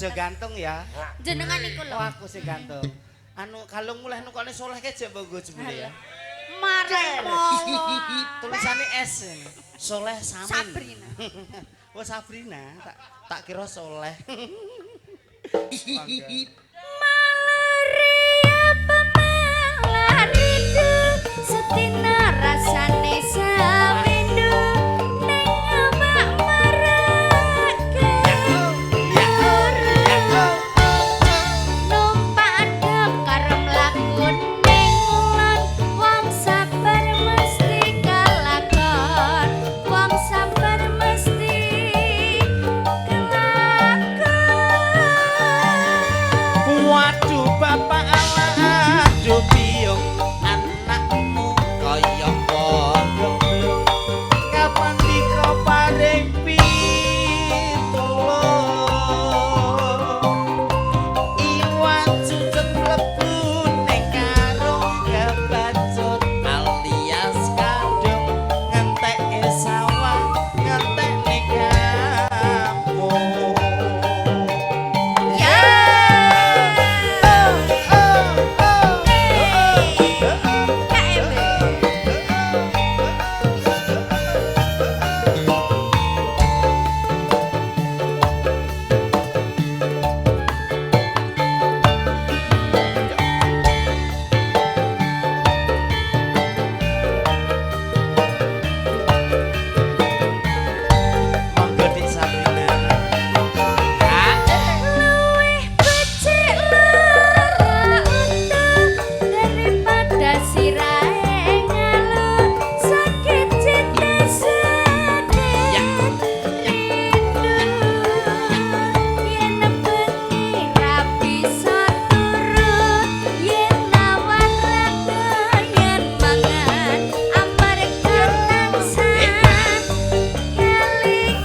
Aja gantung ya. Jenengan iku lho. Oh, aku sing gantung. Anu kalung mulih nukone soleh ke jek mbok nggo jebule ya. Mare molo. Tulisane S ini. Soleh Samin. Sabrina. Oh Sabrina, tak kira soleh. Malaria pemalaridu setina rasane sawindu ning awak marake numpak dokar mlaku ning ngulon wong sabar mesti kalakon wong sabar mesti kelakon. Waduh bapak ala aduh biyung anakmu kaya goblok. Kapan dika paring pitulung. Iwak cucut mlebu ning karung kebacut alias kadung ngentekke sawah ngentekne kampung. Ya. Oh, oh, oh. KMB. Monggo Dik Sabrina. Ah, Luwih becik lara untu daripada sirahe ngalu sakit cinta sedih rindu yen bengi ra bisa turu yen awan ra doyan mangan amarga tansah kelingan.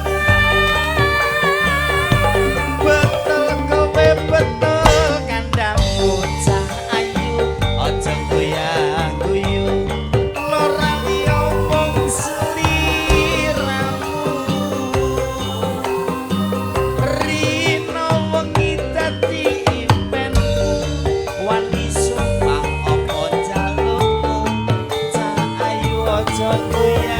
Betul kowe betul kandhamu cah ayu aja guya-guyu ora liya mung sliramu rino wengi dadi impenku wani sumpah apa jalukmu cah ayu aja guya.